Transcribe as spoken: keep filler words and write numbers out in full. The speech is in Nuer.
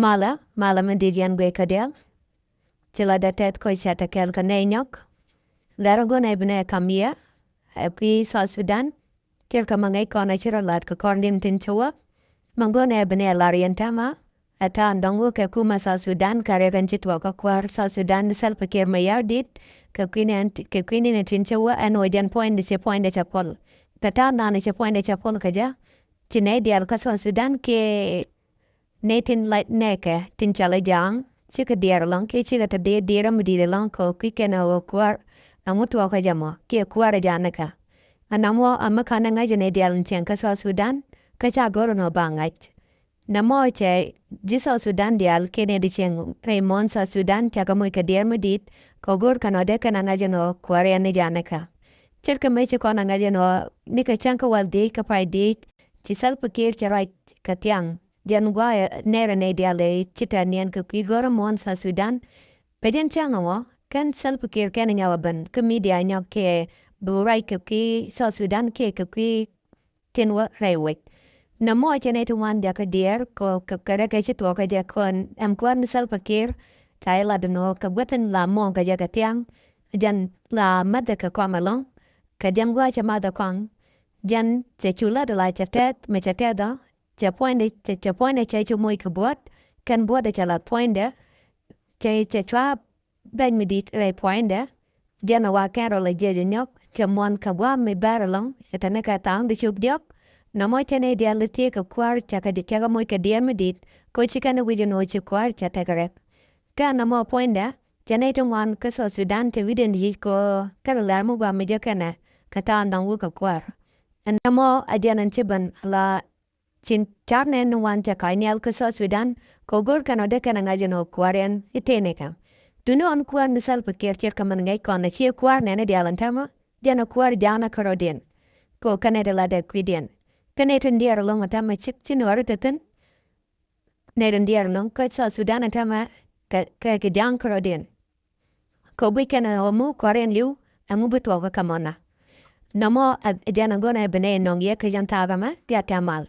Malɛ, malɛ mi di̱i̱t yɛn guic kä diaal. Ci la dee tɛth kɔc ca te kɛɛl kä nɛy nyɔk. Lɛr ɛ go̱n ɛ bi nɛ kam yɛ ɛ kui̱ South Sudan. Cir kä ma ŋäc kɔn ɛ ci rɔ lat kä kɔr lim tin ci wä. Ma go̱n ɛ bi nɛ lar yɛn tɛmɛ ɛ ta̱a̱ dɔ̱ŋ wä kɛ kumɛ South Sudan kɛ rɛk ɛn ci tuɔɔk kä kuäär South Sudan Salva Kiir Mayardit. Kɛ kui̱ ni ɛn kɛ kui̱ ni ni tin ci wä ɛn wä jɛn puɔ̱nydɛ ci puɔ̱nydɛ cɛ puɔl. Kɛ ta̱a̱ naan ci puɔ̱nydɛ cɛ puɔl kɛ jɛ. Ci nɛy diaal kä South Sudan kiɛ nɛy tin lac nɛɛkɛ tin cɔl i̱ ja̱a̱ŋ cikɛ diɛɛr ɛlɔ̱ŋ kiɛ cikɛ te diɛɛr diɛɛr mi di̱i̱t ɛlɔ̱ŋ kɛ kui̱ kɛn ɛ ɣöö kuäär. Ɛŋu tuɔɔkä jɛ mɔ kiɛ kuäär ɛ ja̱a̱n nikä. Ɛn ɛmɔ ɛmɛ ka̱n ɛ ŋa̱c ɛ nɛy diaal in cieŋ kä South Sudan kä ca go̱r ɛn ɣöö ba ŋa̱c. Nɛmɔ cɛ ji̱ South Sudan diaal kiɛ nɛy ti cieŋ rɛy muɔ̱ɔ̱n South Sudan cakɛ moc kɛ diɛɛr mi di̱i̱t kɛ go̱r kɛn ɣöö dee kɛn ɛ ŋa̱c ɛn ɣöö kuäär yɛn ni ja̱a̱n nikä. Ce̱tkɛ mëë ci kɔn ɛ ŋa̱c ɛn ɣöö nikɛ cäŋ kä wal dhiec kä pay dhiec ci Salva Kiir cɛ ruac kɛ thiaŋ. Jɛn gua̱a̱ nɛɛrɛ nɛy diaal ëë ci tɛ̈th niɛn kɛ kui̱ go̱rä muɔ̱ɔ̱n South Sudan. Pecin cäŋ ɛmɔ kɛn Salva Kiir kɛn nyɔk ɛ ben kä media nyɔk kɛ bi ruac kɛ kui̱ South Sudan kiɛ kɛ kui̱ tin wä rɛy wec. Nɛmɔ cɛ nɛy ti ŋuan jakä diɛɛr kɛ kɛ rɛk kɛ ci tuɔɔkä jɛ kɔn ɛm kuäär ni Salva Kiir. Ca ilat ɛn ɣöö kɛ guäth in la muɔ̱ɔ̱ŋ kɛ jɛ kɛ thiaŋ. Jɛn la mäthɛ kɛ kɔm ɛlɔ̱ŋ. Kɛ jɛn gua̱a̱ cɛ math ɛ kɔn. Jɛn cɛ cu lat ɛ la cɛ tɛth mɛ cɛ tɛth ɔ. Cɛ puɔ̱nydɛ cɛ cɛ puɔ̱nydɛ cɛ cu moc kɛ buɔ̱t kɛn buɔ̱tdɛ cɛ lath puɔ̱nydɛ. Cɛ cɛ cua bɛc mi di̱i̱t rɛy puɔ̱nydɛ. Jɛn ɛ wa kɛn rɔ la jiɛc ɛ nyɔk kɛ muɔ̱n kɛ gua̱a̱m mi bɛr ɛlɔ̱ŋ cɛ te ni kɛ tha̱a̱ŋ di cop diɔ̱k. Nɔmɔ cɛ nɛy diaal i̱ thiee kɛ kuäär cɛ kɛ cɛ kɛ moc kɛ diɛɛr mi di̱i̱t. Ko ci kɛn i̱ wi̱c ɛn ɣöö ci kuäär cɛ tekɛ rɛk. Kɛ nɔmɔ puɔ̱nydɛ cɛ nɛy ti ŋuan kä South Sudan cɛ wi̱cdɛn yic kɛ ɣöö kɛn lɛr mi gua̱a̱m mi jɛ kɛnɛ kɛ tha̱a̱ŋ dɔ̱ŋ wä kɛ kuäär. Ɛn nɔmɔ a jɛn ɛn ci ben la Cin car nɛn ni wan cɛ ka̱c nhial kä South Sudan kɛ go̱r kɛn ɔ dee kɛn a ŋa̱c ɛn ɔ kuäär ɛn i̱ tëë ni kɛ. Duni ɣän kuäär ni Salva Kiir ce̱tkɛ mɛn ŋäc kɔn a ciɛ kuäär nɛn i̱ diaal ɛn täämɛ jɛn a kuäär ja̱a̱n a kärɔ̱diɛn. Kɛ ɣöö kɛn nɛy ti lat ɛ kui̱diɛn. Kɛn nɛy tin diɛɛr ɛlɔ̱ŋ ɛn täämɛ cik ci nuɔɔri te thi̱n. Nɛy tin diɛɛr ɛlɔ̱ŋ kä South Sudan ɛn täämɛ kɛ kɛ ja̱a̱n kärɔ̱diɛn. Kɛ guic kɛn ɛ ɣöö mi wä kuäär ɛn li̱w ɛŋu bi thuɔɔk kä kɛ mɔnä. Nɔmɔ ɛ jɛn ɛ go̱n ɛ bi nɛy nɔŋ yɛ kä yɛn thaak ɛmɛ bia tɛm mal.